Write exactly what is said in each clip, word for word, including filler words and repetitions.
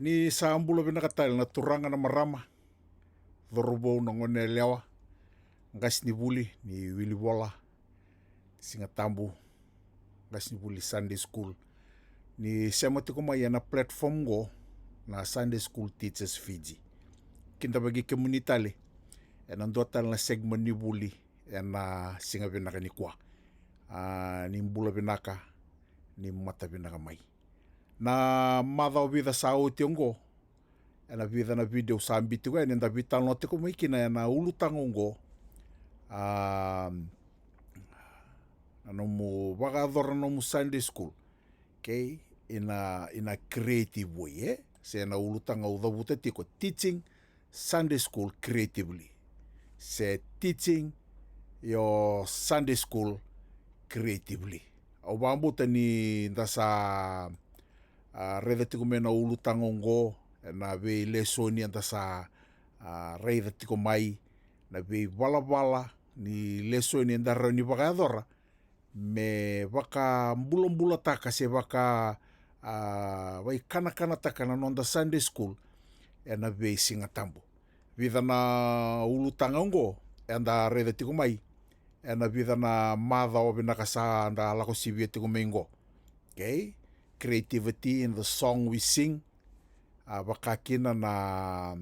Ni sa bula vinaka tale na turaga, na marama, cauravou, na gone yalewa, qasenivuli ni Wilivola, Sigatabu, qasenivuli Sunday School, ni sema tiko mai ena platform qo na Sunday School Teachers Fiji. Kidavaki kemuni tale ena dua tale na segment ni vuli ena siga vinaka nikua. A, ni bula vinaka, ni mata vinaka mai. Na macawa vica sa oti oqo, ena vica na video sa biu tiko yani, eda veitalanoa tiko mai kina ena ulutaga oqo. A, na nomu vakayacora na nomu Sunday school, okay, ina, ina creative way, e? Se na ulutaga au cavuta tiko, teaching Sunday school creatively, se teaching your Sunday school creatively. Au vakabauta ni da sa, a, raica tiko mai na ulutaga oqo, ena veilesoni eda sa, a, raica tiko mai, na veivalavala ni lesoni eda rawa ni vakayacora me vakabulabulataka se vaka, a, vaikanakanataka na noda Sunday school ena veisigatabu. Vica na ulutaga oqo eda raica tiko mai ena vica na macawa vinaka sa da lako sivia tiko mai oqo. Okay? Creativity in the song we sing. A, vaka kina na,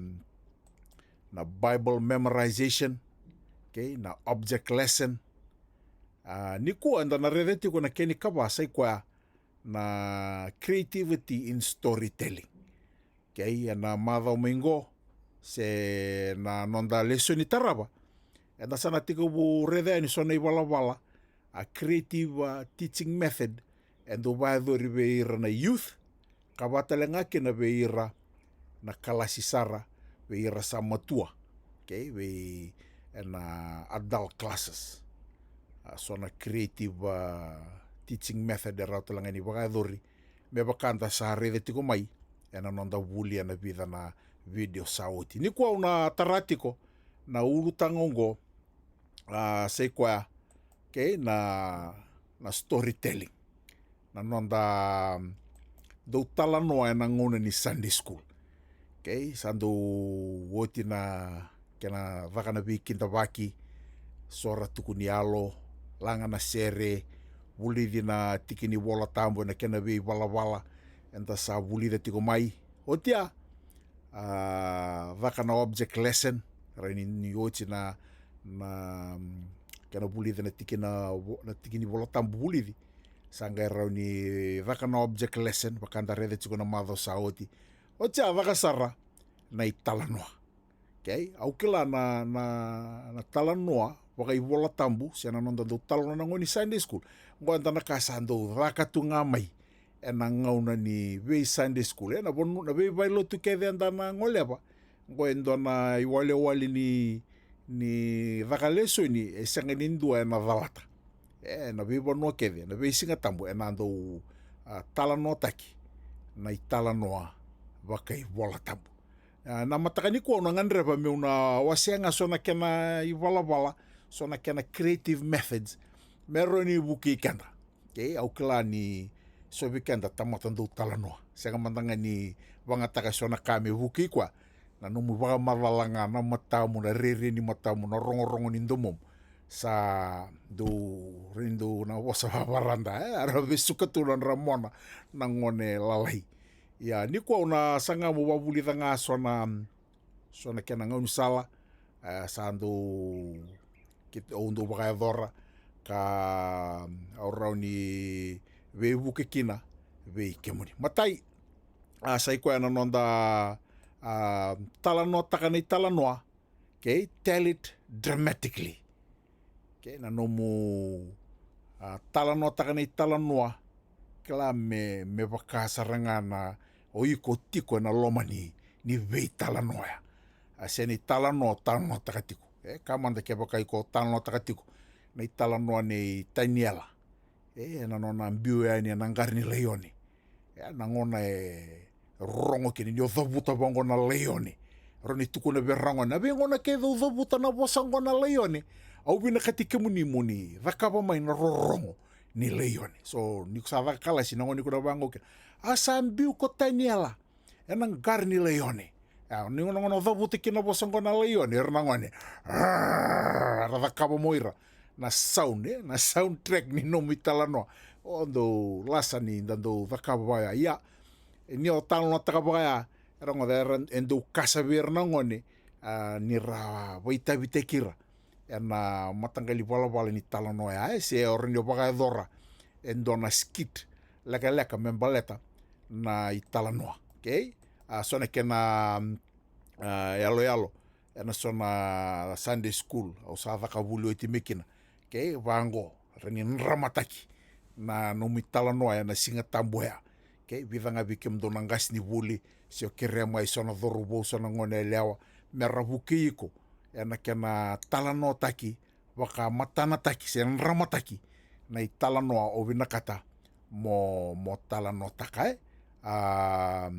na Bible memorization. Okay? Na object lesson. A, nikua eda na raica tiko na kena ikava, sa i koya na creativity in storytelling. Okay, ena macawa mai qo, se na noda lesoni tarava, eda sa na tekivu raica yani so na ivalavala, a, creative, a, teaching method e dau vakayacori vei ira na youth, ka vaka tale ga kina vei ira na kalasi sara, vei ira sa matua, okay, vei ena adult classes. A, so na creative, a, teaching method e rawa tale ga ni vakayacori, me vaka da sa raica tiko mai ena noda vuli ena vica na video sa oti. Nikua au na tara tiko na ulutaga oqo, a, sa i koya, okay, na, na storytelling. Na noda, mm, dau talanoa ena gauna ni Sunday school. Okay, sa dau oti na kena caka na veikidavaki, sora tuku ni yalo, laga na sere, vulici na tiki ni Vola Tabu ena kena veivalavala eda sa vulica tiko mai. Oti ya, a, caka na object lesson, rawa ni, ni oti na, na, mm, kena vulica na tiki na vo-, na tiki ni Vola Tabu vulici. Sa qai rawa ni caka na object lesson, vaka da raica tiko na macawa sa oti. Oti ya caka sara na italanoa. Okay? Au kila na, na, na talanoa vakaivolatabu, se na noda dau talanoa na gauna ni Sunday school. Qo eda na ka sa dau caka tu ga mai ena gauna ni vei Sunday school. Ena vanua, na veivalelotu kece eda na goleva, qo e dua na iwalewale ni, ni caka lesoni e sega ni dua ena calata. E, na veivanua kece, na veisigatabu, ena dau, a, talanoataki na italanoa vakaivolatabu. A, na mataka nikua au na gadreva meu na wasea ga so na kena ivalavala, so na kena creative methods me rawa ni vukei keda. Okay, au kila ni so vei keda tamata dau talanoa, sega mada ga ni vagataka so na ka me vukei koya. Na nomu vakamacala ga na matamu, na rere ni matamu, na rogorogo ni domomu, sa dau, rairai dau na vosa vavarada, e, era vesuka tu na dra mona na gone lalai. Ia, nikua au na saga meu vavulica ga so na, so na kena gaunisala, e, sa dau, kit-, au dau vakayacora, ka au rawa ni veivuke kina vei kemuni. Matai, a, sa i koya na noda, a, talanoataka na italanoa, okay, tell it dramatically. Okay, na nomu, a, talanoataka na italanoa, kila me, me vaka sara ga na o iko tiko ena loma ni, ni veitalanoa ya. A, se na italanoa o talanoataka tiko. E, ka mada kevaka iko talanoataka tiko na italanoa nei Taniela, e, na nona biu yani ena qara ni laione. E, na gauna e rogo kina ni o cavuta vaqo na laione. Rawa ni tukuna vei ira na gone, na veigauna kece au cavuta na vosa qo na laione, au vinakati kemuni mo ni cakava mai na rorogo ni laione. So, ni ko sa caka kalasi, na gauna ni ko na vaqo kina, a sa biu ko Taniela. ena qara ni laione. Ia, ni gauna o cavuta kina na vosa qo na laione, ira na gone, "Arr!" Era cakava mo ira na sound, e, na soundtrack ni nomu italanoa. O dau lasa ni da dau cakava vaya. Ia, e, ni o talanoataka vaya, era goca era, e dau kasa vei ira na gone, a, ni ra vaitavitaki ira ena mataqali valavala ni talanoa ya, e, se o rawa ni o vakayacora e dua na skit lekaleka me baleta na italanoa, okay? A, so na kena, a, yaloyalo ena so na Sunday school au sa caka vuli oti mai kina, okay? Vaqo, rawa ni dramataki na nomu italanoa ena Siga Tabu ya, okay? Vica ga vei kemudou na qasenivuli, se o kerea mai so na cauravou, so na gone yalewa, me ra vukei iko ena kena talanoataki, vakamatanataki se dramataki na italanoa o vinakata mo, mo talanoataka, e. A,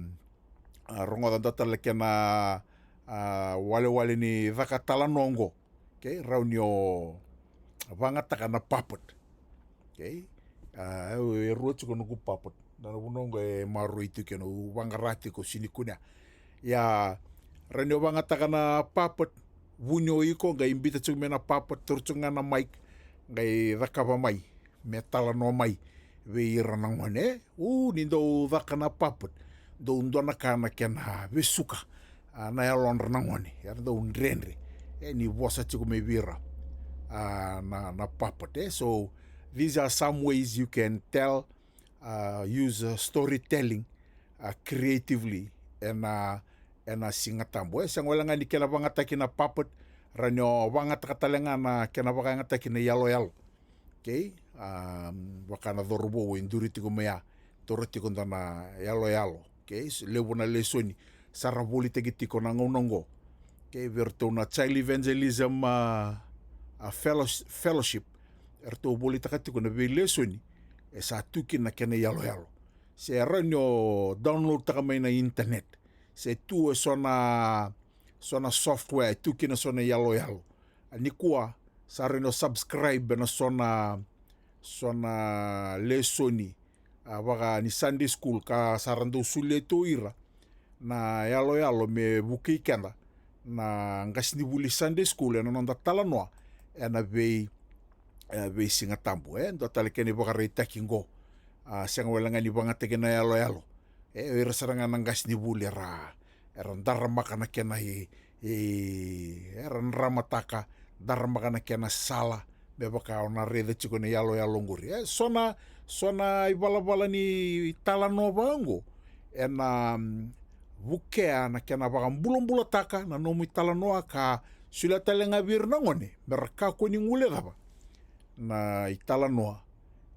a, rogoca dua tale na kena, a, walewale ni caka talanoa oqo, okay? Rawa ni o vagataka na puppet, okay? A, e, e rua tiko noqu puppet. Na, na vanua oqo e maroroi tiko kina, au vaqara tiko, sega ni kunea. Ia, rawa ni o vagataka na puppet, vuni o iko, qai biuta tiko mai na puppet, taura tiko ga na mic, qai cakava mai me talanoa mai vei ira na gone. U, ni dau caka na puppet, dau dua na ka na kena vesuka, a, na yalodra na gone, era dau dredre, e, ni vosa tiko mai vei ira, a, na, na puppet, e. So these are some ways you can tell, uh, use, uh, storytelling, uh, creatively ena, ena Siga Tabu, e. Sega wale ga ni kena vagataki na puppet, rawa ni o vagataka tale ga na kena vakayagataki na iyaloyalo, okay? Um, vaka na cauravou e duri tiko mai ya, taura tiko dua na yaloyalo, okay? So, levu na lesoni sa ra volitaki tiko na gauna oqo, okay, vei iratou na Child Evangelism, a, a fellows-, Fellowship, eratou volitaka tiko na veilesoni e sa tu kina na kena iyaloyalo. Se rawa ni o download taka mai na internet, se tu e so na, so na software e tu kina so na iyaloyalo. A, nikua sa rawa ni o subscribe ena so na, so na lesoni, a, vaka ni Sunday school ka sa ra dau solia tu o ira na yaloyalo me vukei keda na qasenivuli Sunday school ena noda talanoa ena vei, e, vei Siga Tabu, e. Dua tale kena ivakaraitaki qo, a, sega wale ga ni vagataki na yaloyalo, e, o ira sara ga na qasenivuli era, era daramaka na kena i, i, era dramataka, daramaka na kena sala, me vaka o na raica tiko na iyaloyalo oqori. E, so na, so na ivalavala ni talanoa vaqo ena, mm, vukea na kena vakabulabulataka na nomu italanoa ka solia tale ga vei ira na gone me ra kakua ni guilecava na italanoa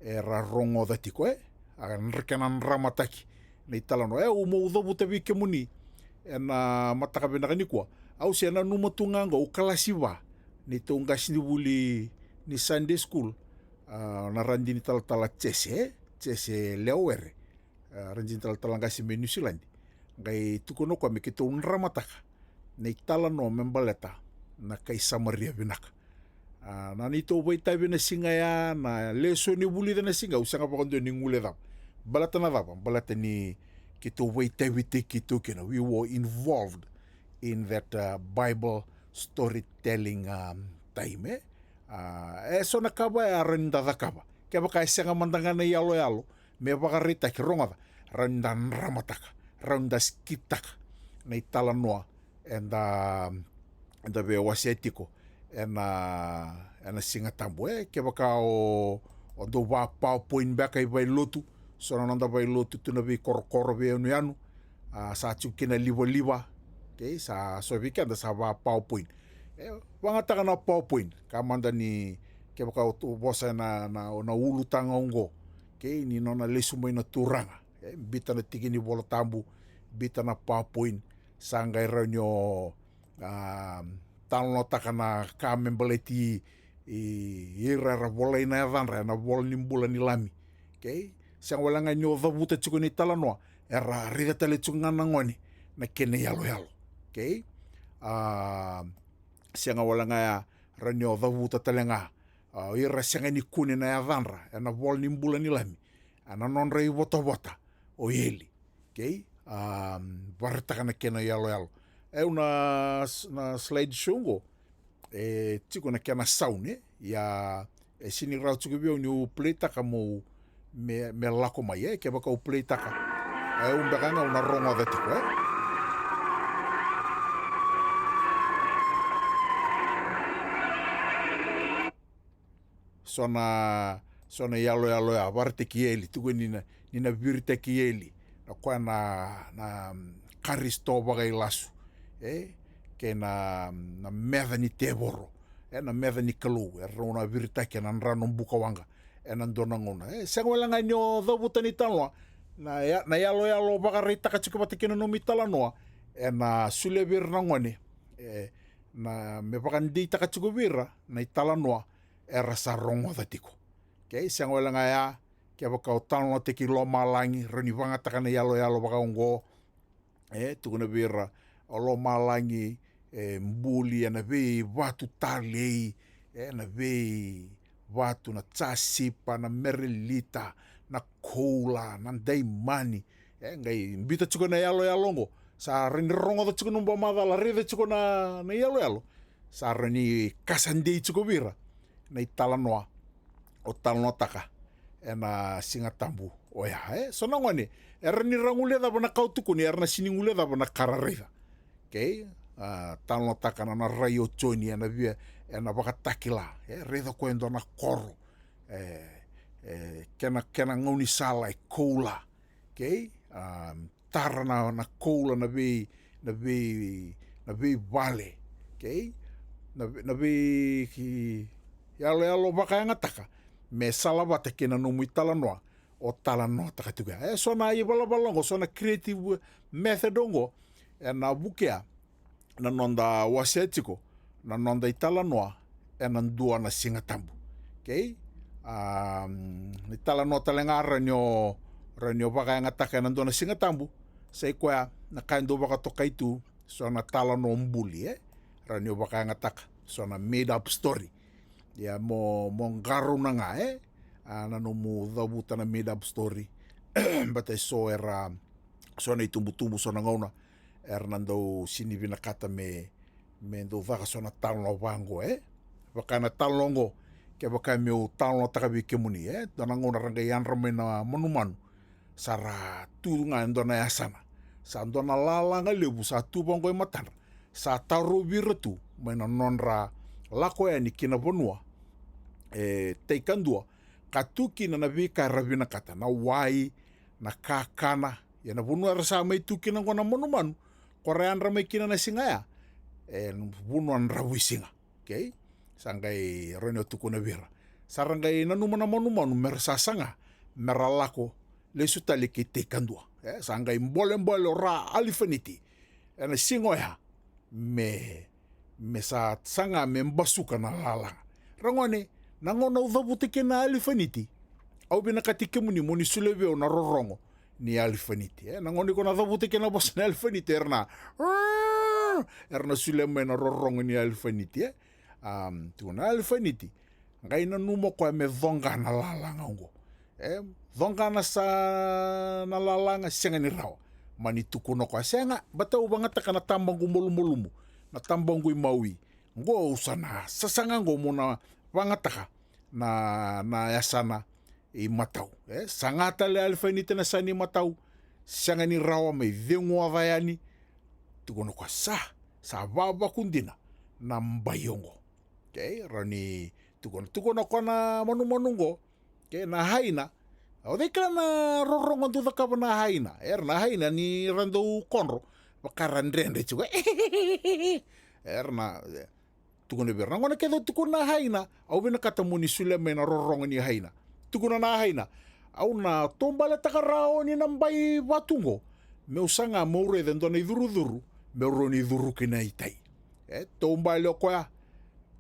era rogoca tiko, e. A, dra-, kena dramataki na italanoa. E, au meu cavuta vei kemuni ena mataka vinaka nikua. Au se nanuma tu ga qo, au kalasi va neitou qasenivuli ni Sunday school, a, na radini talatala Jese, e? Jese Leawere, a, radini talatala qase mai Niusiladi. Qai tukuna o koya me keitou dramataka na italanoa me baleta na kai Samaria vinaka. A, na neitou vakaitavi na siga ya, na lesoni e vulica na siga, au sega vakadua ni guilecava. Baleta na cava? Baleta ni keitou vakaitavitaki keitou kina. We were involved in that, uh, Bible storytelling, um, time, e? A, e so na ka vaya e rawa ni da cakava. Kevaka e sega mada ga na iyaloyalo me vakaraitaki, rogoca, rawa ni da dramataka, rawa ni da skit-taka na italanoa eda, eda veiwasea tiko ena, ena Siga Tabu. E, kevaka o, o dau vaka-PowerPoint beka i valenilotu, so na noda valenilotu tu na veikorokoro, veiyanuyanu, a, sa tiko kina livaliva, okay, sa so vei keda sa vaka-PowerPoint. E, vagataka na PowerPoint, ka mada ni kevaka o tu vosa ena, na, na ulutaga oqo, okay, ni nona lesu mai na Turaga. E, biuta na tiki ni Vola Tabu, biuta na PowerPoint, sa qai rawa ni o, a, talanoataka na ka me baleti i, i ira era volai na yacadra ena ivola ni bula ni Lami. Okay? Sega wale ga ni o cavuta tiko na italanoa, era raica tale tiko ga na gone na kena iyaloyalo. Okay? A, sega wale ga ya, rawa ni o cavuta tale ga, a, o ira sega ni kune na yacadra ena ivola ni bula ni Lami, a, na nodra ivotavota o eli. Okay? a, vakaraitaka na kena iyaloyalo. E, au na, na slide show qo, e tiko na kena sound, e. Ia, e sini rawa tiko vei au niu playtaka mo, me, me lako mai, e, kevaka au playtaka. E, au beka ga au na rogoca tiko, e. So na, so na iyaloyalo ya, vakaraitaki eli, tukuni ni na, ni na viritaki eli. Na koya na, na, mm, Karisito vakailasu. E, kei na, na meca ni tevoro. E, na meca ni Kalou. E rau na viritaki ena drano buka waqa. Ena dua na gauna. E, sega wale ga ni o cavuta na italanoa. Na ya-, na iyaloyalo vakaraitaka tiko vata kei na nomu italanoa. Ena solia vei ira na gone. E, na me vakadeitaka tiko vei ira na italanoa era sa rogoca tiko. Okei, sega wale ga ya, kevaka o talanoataki lomalagi, rawa ni vagataka na iyaloyalo vakaoqo. E, tukuna vei ira, o lomalagi, e, buli ena veivatu talei, ena veivatu na jasipa, na merelita, na koula, na daimani. E, qai biuta tiko na iyaloyalo oqo. Sa rawa ni rogoca tiko na nomu vakamacala, raica tiko na, na iyaloyalo. Sa rawa ni kasa dei tiko vei ira na italanoa o talanoataka ena Siga Tabu oya, e? So na gone, e rawa ni ra guilecava na ka o tukuni, era na sini guilecava na ka ra raica. Okei? A, talanoataka na, na rai o Joni ena via, ena Vakatakila, e? Raica koya e dua na koro, e, e, kena, kena gaunisala e koula. Okei? A, tara na, na koula na vei, na vei, na veivale. Okei? Na ve-, na vei, ki, yaloyalo vakayagataka me salavata kei na nomu italanoa o talanoataka tiko ya. E so na ivalavala oqo, so na creative method oqo, ena vukea na noda wasea tiko na noda italanoa ena dua na Siga Tabu. Okei? Am, na italanoa tale ga rawa ni o, rawa ni o vakayagataka ena dua na Siga Tabu, sa i koya na ka e dau vakatokai tu, so na talanoa buli, e? Rawa ni o vakayagataka, so na made up story. Ia mo, mo qarauna ga, e? A, na nomu cavuta na made up story. Baleta e so era, so na itubutubu, so na gauna era na dau sini vinakata me, me dau caka so na talanoa vaqo, e? Vaka na talanoa oqo, kevaka meu talanoataka vei kemuni, e? Dua na gauna ra qai yadra mai na manumanu. Sa ra tu ga e dua na yasana. Sa dua na lalaga levu sa tu vaqo e matadra. Sa tarovi ira tu mai na nodra lako yani ki na vanua e tai kadua, ka tu kina na veika era vinakata, na wai, na kakana. Ia na vanua era sa mai tu kina oqo na manumanu, ko ra yadra mai kina na siga ya, e vanua dravuisiga. Okei? Sa qai rawa ni o tukuna vei ira. Sa ra qai nanuma na manumanu me ra sa saga me ra lako lesu tale ki tai kadua. E, sa qai bolebole o Ra Alifaniti ena siga oya me, me sa saga me basuka na lalaga. Ra gone, na gauna au cavuta kina na Alifaniti, au vinakati kemuni mo ni solia vei au na rorogo ni Alifaniti. E, na gauna iko na cavuta kina na vosa ni Alifaniti, era na, era na solia mai na rorogo ni Alifaniti, e. Am, tukuna na Alifaniti, qai nanuma o koya me coqa na lalaga oqo. E, coqa na sa na lalaga, sega ni rawa. Mani tukuna o koya, sega, baleta au vagataka na tabaqu malumalumu, na tabaqu i Maui. Oqo au sa na sasaga oqo mo na vagataka na, na yasana i matau. E, saga tale Alifaniti na yasana i matau, sega ni rawa, me cegu oca yani. Tukuna o koya sa, sa vavaku dina na bai oqo. Okei, rawa ni tukuna, tukuna o koya na manumanu oqo. Okei, na haina. O cei kila na rorogo dau cakava na haina? Era na haina ni ra dau kodro, vaka ra dredre tiko. Era na, e, tukuna vei ira. Na gauna kece o tukuna na haina, au vinakata mo ni solia mai na rorogo ni haina. Tukuna na haina, au na taubaletaka rawa ni na bai vatu oqo, meu saga meu raica e dua na icurucuru meu rawa ni curu kina i tai. E, taubale o koya.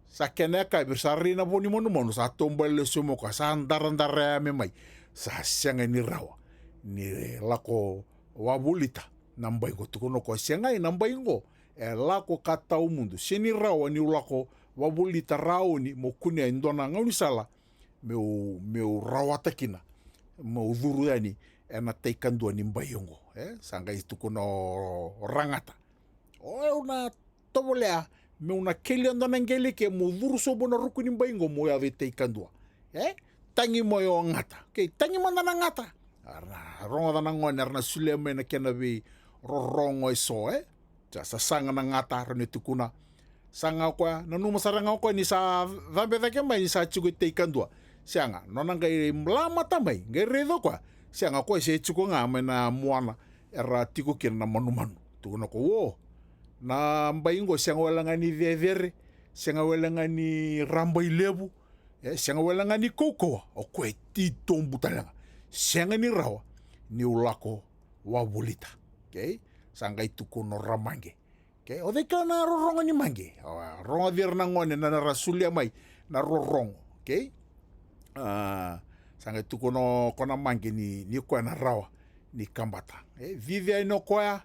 Sa kena yakavi, sa rai na vo ni manumanu, sa taubale lesu mai o koya, sa daradara yame mai. Sa sega ni rawa ni lako wavolita na bai qo. Tukuna o koya, segai, na bai qo e lako ka tawamudu. Sega ni rawa niu lako wavolita rawa ni mo kunea e dua na gaunisala meu, meu rawata kina, meu curu yani ena tai kadua ni bai oqo, e? Sa qai tukuna o, o Ragata. O au na tovolea meu na kelia dua na qele ke mo curu sobu na ruku ni bai oqo mo yaco i tai kadua. E? Tagi mai o Gata. Okei, tagi mada na Gata. Era na rogoca na gone, era na solia mai na kena veirorogo eso, e? Sa sasaga na Gata, ra ni tukuna. Saga o koya, nanuma sara ga o koya ni sa cabe cake mai ni sa tiko i tai kadua. Sega, nona qai lamata mai, qai raica o koya. Sega, o koya se tiko ga mai na muana era tiko kina na manumanu. Tukuna o koya, o, na bai qo sega wale ga ni cecere, sega wale ga ni rabai levu, e, sega wale ga ni kaukauwa, o koya e titobu tale ga. Sega ni rawa niu lako wavolita. Okei? Sa qai tukuna o Ramaqe. Okei? O cei kila na rorogo ni Maqe? O, rogoci ira na gone na, na ra solia mai na rorogo. Okei? A, sa qai tukuna o koya na Maqe ni, ni koya na rawa ni kabata. E, cici yani o koya,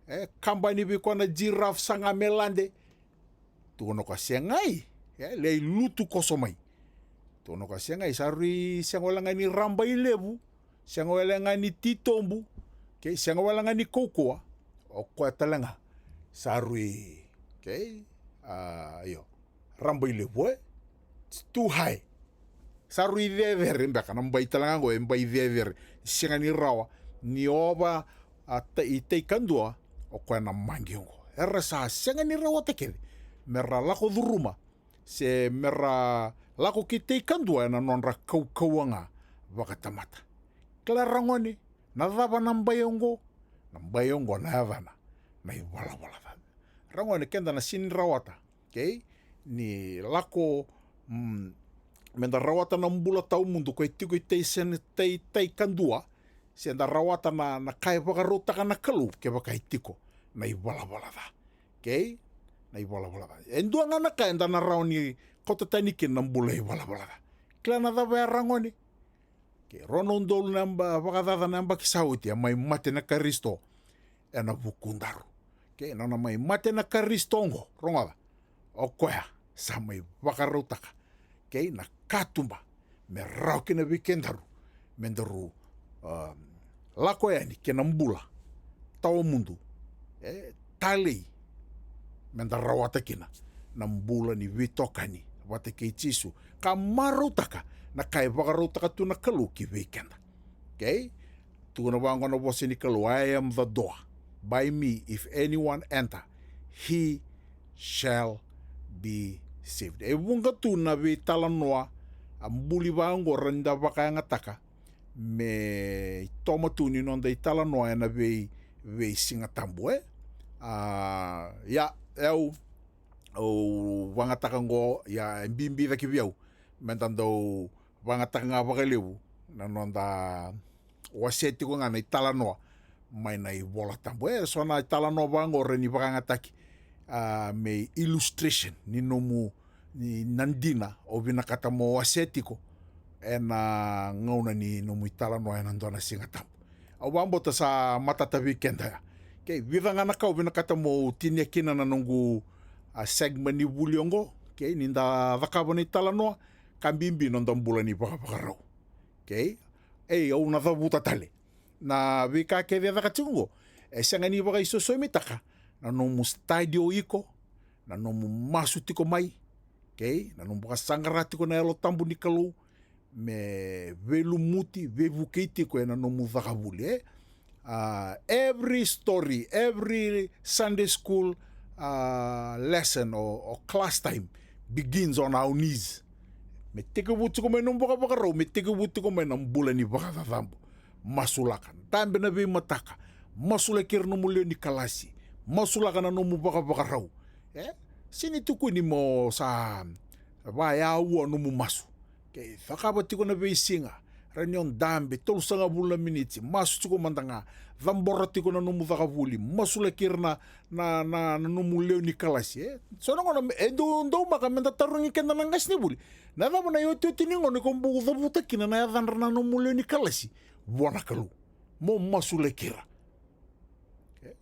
e, kabani vei koya na giraffe, saga me lade. Tukuna o koya segai, e, lai lutu koso mai. Tukuna o koya segai, sa rui sega wale ga ni rabai levu, sega wale ga ni titobu, okei, sega wale ga ni kaukauwa. O koya tale ga sa rui, okei, a, io, rabai levu, e? It's too high. Sa rui cecere beka, na bai tale ga qo e bai cecere. Sega ni rawa ni ova, a, tai, i tai kadua o koya na Maqe oqo. Era sa sega ni rawata kece me ra lako curuma se me ra lako ki tai kadua ena nodra kaukauwa ga vakatamata. Kila ragone, na cava na bai oqo? Na bai oqo na yacana na ivalavala ca. Ragone, keda na sega ni rawata, okei? Ni lako, mm, meda rawata na bula tawamudu ko e tiko i tai, sena tai, tai kadua, se da rawata na, na ka e vakarautaka na Kalou kevaka e tiko na ivalavala ca. Okei? Na ivalavala ca. E dua ga na ka eda na rawa ni kauta tani kina na bula ivalavala ca. Kila na cava ya, ragone? Okei, rua na udolu na yaba-, vakacaca na yabaki sa oti, a mai mate na Karisito ena vukudaru. Okei, nona mai mate na Karisito oqo, rogoca. O koya sa mai vakarautaka, okei, na katuba me rawa kina vei kedaru me daru, um, lako yani kina bula tawamudu, e, talei, me da rawata kina na bula ni veitokani vata kei Jisu, ka marautaka na ka e vakarautaka tu na Kalou ki vei keda. Okei? Tukuna vaqo na vosa ni Kalou, "I am the door. By me, if anyone enter, he shall be saved." E vuqa tu na veitalanoa, a, buli vaqo ra ni da vakayagataka me toma tu ni noda italanoa ena vei, vei Siga Tabu, e? A, ia, e au, au vagataka qo, ia, e bibi cake vei au me da dau vagataka ga vakalevu na noda wasea tiko ga na italanoa mai na iVola Tabu. E so na italanoa vaqo ra ni vakayagataki, a, me illustration ni nomu, ni na dina o vinakata mo wasea tiko ena gauna ni nomu italanoa ena dua na Siga Tabu. Au vakabauta sa matata vei keda ya. Okei, vica ga na ka au vinakata mo tinia kina na noqu, a, segment ni vuli oqo. Okei, ni da cakava na italanoa, ka bibi noda bula ni vakavakarau. Okei? Ei, au na cavuta tale. Na veika kece e caka tiko oqo, e sega ni vakaisosomitaka na nomu study o iko, na nomu masu tiko mai, okei? Na nomu vakasaqara tiko na Yalo Tabu ni Kalou me veilumuti, veivukei tiko ena nomu cakavuli, e? A, every story, every Sunday school, a, lesson or, or class time begins on our knees. Me tekivu tiko mai nomu vakavakarau, me tekivu tiko mai na bula ni vakacacabo. Masulaka, dabe na veimataka, masulaki ira nomu lewe ni kalasi, masulaka na nomu vakavakarau. E? Sega ni tukuni mo sa vaya ua nomu masu. Ke cakava tiko na veisiga, ra ni o dabe tolusagavulu na miniti, masu tiko mada ga, cabora tiko na nomu cakavuli, masulaki ira na, na, na, na nomu lewe ni kalasi, e? So na gauna me, e dau, daumaka me da tarogi keda na qasenivuli. Na cava na iotioti ni gauna iko bau cavuta kina na yacadra na nomu lewe ni kalasi vua na Kalou? Mo masulaki ira. E?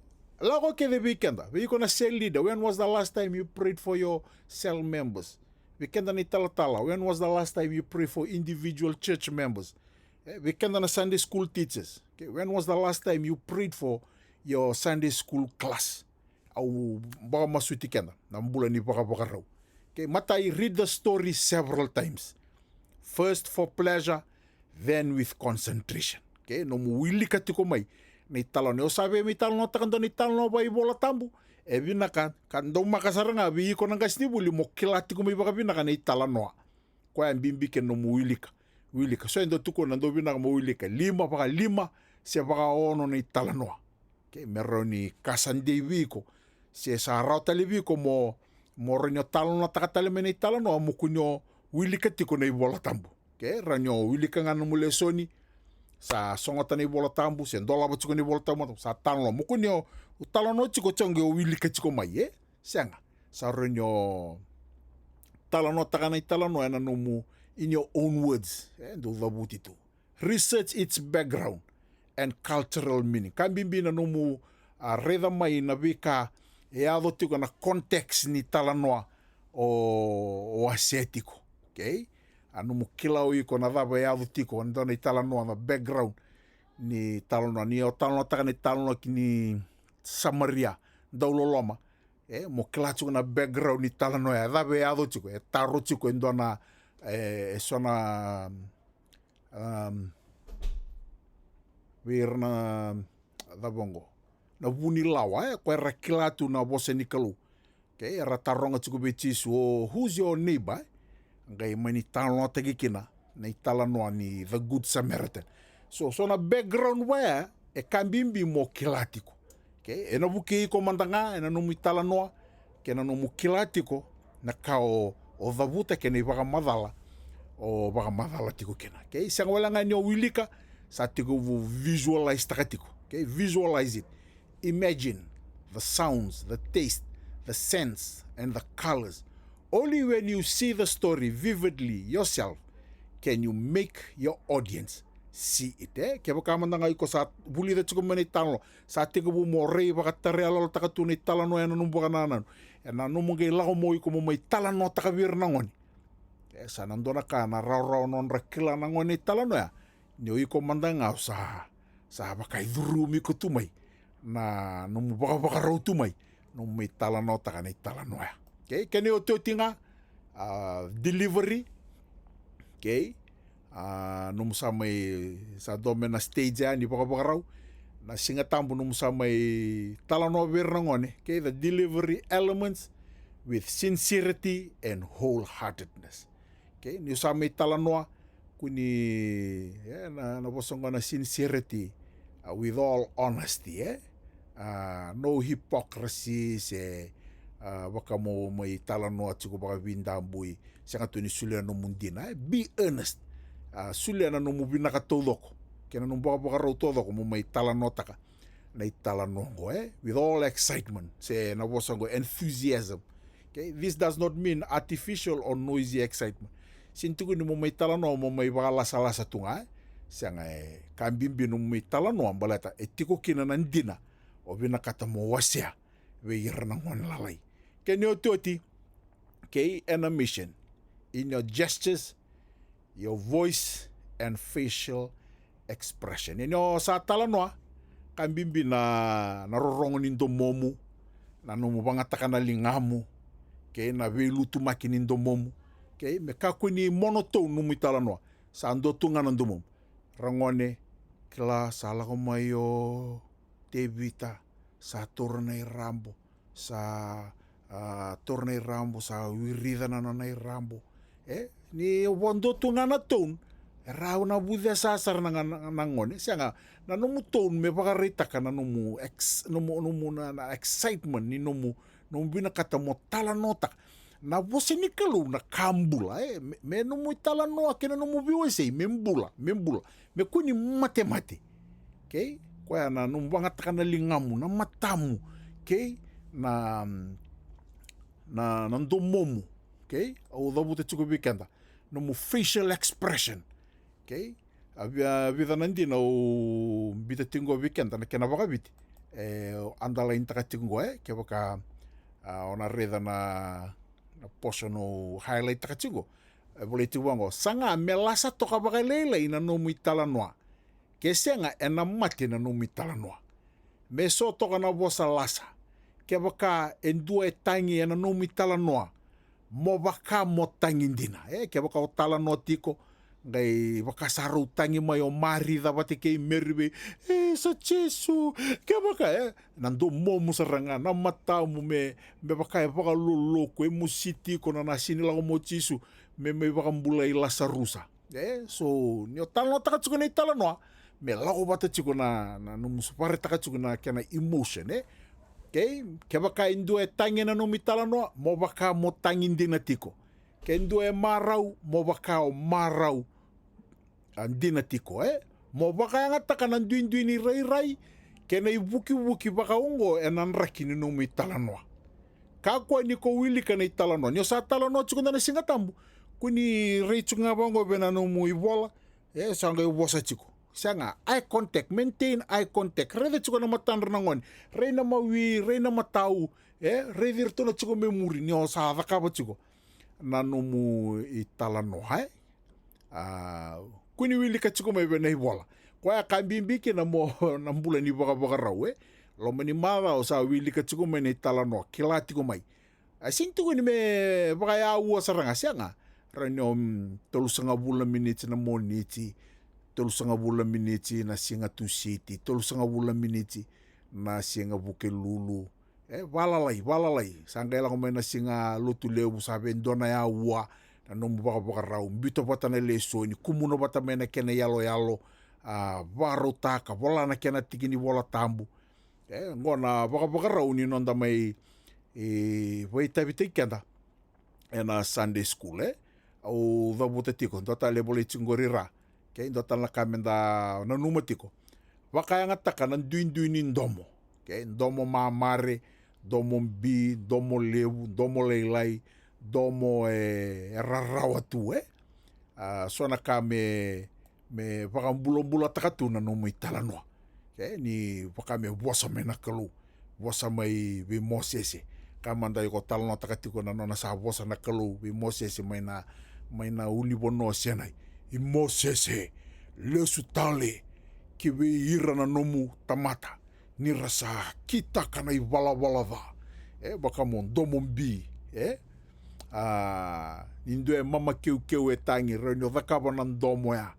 Lako kece vei keda, vei iko na cell leader, when was the last time you prayed for your cell members? Vei keda na italatala, when was the last time you prayed for individual church members? E, vei keda na Sunday school teachers. Okay, when was the last time you prayed for your Sunday school class? Au vakamasuti keda na bula ni vakavakarau. Okay, matai, read the story several times. First for pleasure, then with concentration. Okay, nomu wilika tiko mai na italanoa. Au sa via mai talanoataka dua na italanoa vakaivolatabu. E vinaka ka daumaka sara ga vei iko na qasenivuli mo kila tiko mai vakavinaka na italanoa. Koya bibi kei na nomu wilika. Wilika. So e dau tukuna, dau vinaka mo wilika lima, vakalima se vakaono na italanoa. Okay, me rawa ni ka sa dei vei iko se sa rawa tale vei iko mo, mo rawa ni o talanoataka tale mai na italanoa, mo kua ni o wilika tiko na iVolatabu. Okay, rawa ni o wilika ga na nomu lesoni, sa sogota na iVolatabu se dolava tiko na iVolatabu, sa talanoa. Mo kua ni o talanoa tiko, tiko qai o wilika tiko mai, e? Sega. Sa rawa ni o talanoataka na italanoa ena nomu, in your own words, e? Dou cavuti tu. Research its background and cultural meaning. Ka bibi na nomu, a, raica mai na veika e yaco tiko na context ni talanoa o, o wasea tiko. Okay? A nomu kila o iko na cava e yaco tiko, e dua na italanoa, na background ni talanoa. Ni o talanoataka na italanoa ki ni Samaria dauloloma, e, mo kila tiko na background ni talanoa ya, cava e yaco tiko, e taro tiko e dua na, e, e so na, um, vei ira na, cava oqo, na vunilawa, e, ko era kila tu na vosa ni Kalou. Okay, era taroga tiko vei Jisu, o, who's your neighbor? E? Qai mani talanoataki kina na italanoa ni the Good Samaritan. So, so na background vaya e ka bibi mo kila tiko. Okay, ena vukei iko mada ga ena nomu italanoa kei na nomu kila tiko na ka o, o cavuta kei na ivakamacala o vakamacala tiko kina. Okay, sega wale ga ni o wilika, sa tekivu visualize taka tiko. Okay, visualize it. Imagine the sounds, the taste, the scents, and the colors. Only when you see the story vividly yourself can you make your audience see it, e? Kevaka mada ga iko sa vulica tiko mai na italanoa, sa tekivu mo rai vakatareyalayalotaka tu na italanoa ena nomu vakanananu, ena nomu qai lako mo iko mo mai talanoataka vei ira na gone. E, sa na dua na ka na rawarawa nodra kila na gone na italanoa ya, ni o iko mada ga o sa, sa vakaicurumi iko tu mai na nomu vakavakarau tu mai, nomu mai talanoataka na italanoa ya. Okay, kena iotioti ga, a, delivery. Okay, a, nomu sa mai, sa dua mai na stage ya ni vakavakarau, na Siga Tabu nomu sa mai talanoa vei ira na gone. Okay, the delivery elements with sincerity and wholeheartedness. Okay, niu sa mai talanoa, kua ni, e, na, na vosa oqo na sincerity, a, with all honesty, e? A, no hypocrisy se, a, vaka mo mai talanoa tiko vakavidabui, sega tu ni solia nomu dina, e? Be earnest. A, solia na nomu vinaka taucoko kei na nomu vakavakarau taucoko mo mai talanoataka na italanoa oqo, e? With all excitement, se na vosa oqo, enthusiasm. Okay? This does not mean artificial or noisy excitement. Sega ni tukuni mo mai talanoa mo mai vakalasalasa tu ga, e? Sega, e ka bibi nomu mai talanoa baleta e tiko kina na dina o vinakata mo wasea vei ira na gone lalai. Kena iotioti, okay, animation in your gestures, your voice and facial expression. Ia ni o sa talanoa, ka bibi na, na rorogo ni domomu, na nomu vagataka na ligamu, okay, na veilutumaki ni domomu, okay, me kakua ni monotone nomu italanoa, sa dua tu ga na domomu. Ragone, kila sa lako mai o Tevita, sa taura na irabo, sa, a, taura na irabo, sa wirica na nona irabo. E, ni o vakadua tu ga na tone, e rawa na vucesa sara na, na, na gone. Sega, na nomu tone me vakaraitaka na nomu ex-, nomu, nomu na, na excitement ni nomu, nomu vinakata mo talanoataka na vosa ni Kalou, na ka bula, e, me, me nomu italanoa kei na nomu veiwasei me bula, me bula, me kua ni matemate. Okay? Koya na nomu vagataka na ligamu, na matamu, okay? Na, na, na domomu, okay? Au cavuta tiko vei keda nomu facial expression, okay? A vi-, a vica na dina au biuta tiko vei keda na kena vakaviti, e, underline taka tiko qo, e, kevaka, a, o na raica na, na portion au highlight taka tiko, E volai tiko vaqo, saga me lasa toka vakalailai na nomu italanoa. Ke sega, ena mate na nomu italanoa. Me so toka na vosa lasa. Kevaka e dua e tagi ena nomu italanoa, mo vaka mo tagi dina. E, kevaka o talanoa tiko, qai vaka sa rau tagi mai o Marica vata kei Meri vei, e, sa Jisu, kevaka, e, na domomu sara ga, na matamu me, me vaka e vakaloloku, e mosi tiko na, na sini lako mo Jisu, me mai vakabulai Lasarusa. E, so, ni o talanoataka tiko na italanoa, me lako vata tiko na, na nomu suvaretaka tiko na kena emotion, e. Okay? Kevaka e dua e tagi ena nomu italanoa, mo vaka mo tagi dina tiko. Ke dua e marau, mo vaka o marau, a, dina tiko, e. Mo vakayagataka na duidui ni rairai kei na ivukivuki vakaoqo ena draki ni nomu italanoa. Kakua ni ko wilika na italanoa. Ni o sa talanoa tiko na Siga Tabu, kua ni rai tiko ga vaqo vei na nomu ivola, e, sa qai vosa tiko. Sega, eye contact, maintain eye contact. Raica tiko na matadra na gone. Rai na mawi, rai na matau. E, raici iratou na tiko mai muri ni o sa cakava tiko na nomu italanoa, e? A, kua ni wilika tiko mai vei na ivola. Koya ka bibi kina mo na bula ni vakavakarau, e? Loma ni macawa o sa wilika tiko mai na italanoa, kila tiko mai. A, sega tiko ni me vakayaua sara ga, sega. Rawa ni o, mm, tolusagavulu na miniti na Moniti, tolusagavulu na miniti na Siga Tusiti, tolusagavulu na miniti na Siga Vukelulu. E, valalai, valalai. Sa qai lako mai na Siga Lotulevu, sa vei dua na yaua na nomu vakavakarau, biuta vata na lesoni, kumuna vata mai na kena iyaloyalo, a, vakarautaka, vola na kena tiki ni Vola Tabu. E, qo na vakavakarau ni noda mai, e, vakaitavitaki keda ena Sunday school, e. Au cavuta tiko, dua tale e volai tiko qori ra. Okay, dua tale na ka meda nanuma tiko. Vakayagataka na duidui ni domo. Okay, domo mamare, domo bi, domo levu, domo lailai, domo e, e rarawa tu, e. A, so na ka me, me vakabulabulataka tu na nomu italanoa. Okay, ni vaka me vosa mai na Kalou. Vosa mai vei Mosese. Ka mada iko talanoataka tiko na nona sa vosa na Kalou vei Mosese mai na, mai na ulunivanua o Sinai. I Mosese, lesu tale ki vei ira na nomu tamata, ni ra sa kitaka na ivalavala ca. E, vaka mo domo bi, e? A, ni dua e mama keukeu e tagi, rawa ni o cakava na domo ya.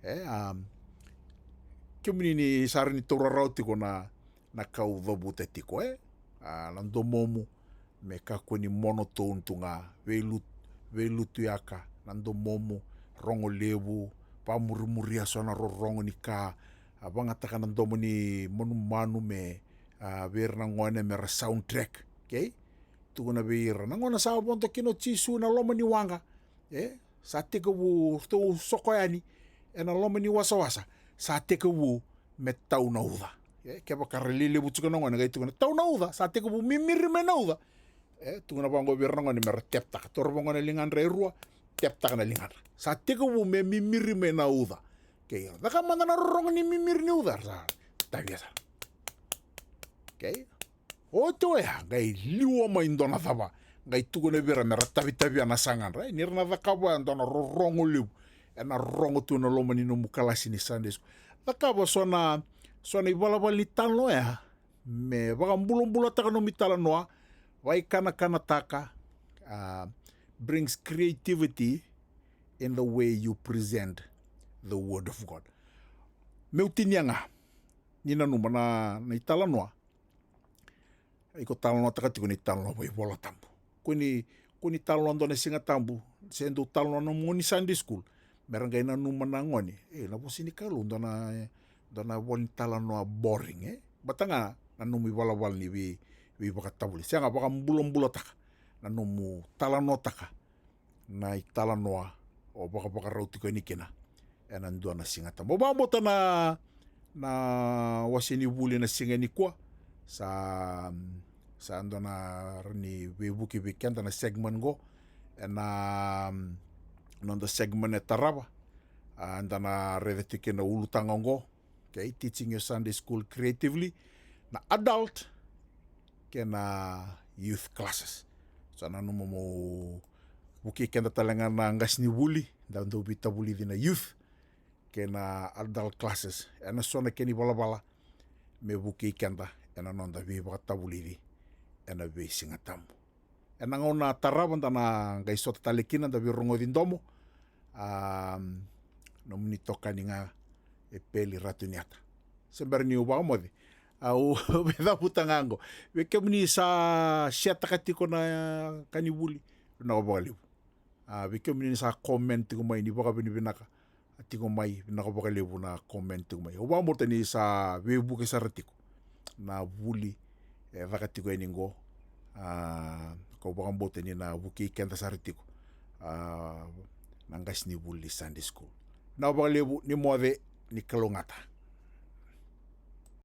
E, a, kemuni ni sa rawa ni taura rawa tiko na, na ka au cavuta tiko, e? A, na domomu me kakua ni monotone tu ga, veilut-, veilutuyaka na domomu, rogo levu, vakamurimuria so na rorogo ni ka, a, vagataka na domo ni manumanu me, a, vei ira na gone me ra soundtrack, okay? Tukuna vei ira na gone sa vodo kina o Jisu ena loma ni waqa, e? Sa tekivu, ratou soko yani ena loma ni wasawasa, sa tekivu me tau na uca. E, kevaka ra lelevu tiko na gone, qai tukuna tau na uca, sa tekivu mimiri mai na uca. E, tukuna vaqo vei ira na gone me ra teptaka. Taura vaqo na ligadra e rua, teptaka na ligadra. Sa tekivu me mimiri mai na uca. Okay, caka mada na rorogo ni mimiri ni uca, ra sa tavia sara. Okay? Oti oya, qai liwa mai dua na cava, qai tukuna vei ira me ra tavitavia na sagadra. E, ni ra na cakava oya, dua na rorogo levu ena rorogo tu ena loma ni nomu kalasi ni Sunday school. Cakava so na, so na ivalavala ni talanoa oya me vakabulabulataka nomu italanoa, vakaikanakanataka, a, brings creativity in the way you present the word of God. Meu tinia ga, ni nanuma na, na italanoa. Iko talanoataka tiko na italanoa vakaivolatabu. Kua ni, kua ni talanoa dua na Siga Tabu, se dau talanoa na nomu gone ni Sunday school, me ra qai nanuma na gone, e, na vosa ni Kalou, dua na, dua na vola ni talanoa boring, e? Baleta ga na nomu ivalavala ni vei, veivakatavuli. Sega, vakabulabulataka na nomu talanoataka na italanoa o vakavakarau tiko yani kina ena dua na Siga Tabu. Au vakabauta na, na wase ni vuli na siga nikua sa, sa dua na rawa ni veivuke vei keda na segment qo. Ena noda segment e tarava, a, eda na raica tiko kina na ulutaga qo. Okay, teaching your Sunday school creatively, na adult kei na youth classes. Sa nanuma meu vukei keda tale ga na qasenivuli, da dau veitavulici na youth kei na adult classes ena so na kena ivalavala, me vukei keda ena noda veivakatavulici ena veisiga tabu. Ena gauna tarava da na qai sota tale kina, da veirogoci domo. A, nomuni tokani ga e Peli Ratuniata. Se bera niu vakamoce, au veicavuta ga qo vei kemuni sa setaka tiko na kanivuli, vinaka vakalevu. A, vei kemuni ni sa comment tiko mai, ni vakavinavinaka tiko mai, vinaka vakalevu na comment tiko mai. Au vakabauta ni sa veivuke sara tiko na vuli e caka tiko yani qo. A, kau vakabauta ni na vukei keda sara tiko, a, na qasenivuli Sunday school. Vinaka vakalevu, ni moce, ni kalougata.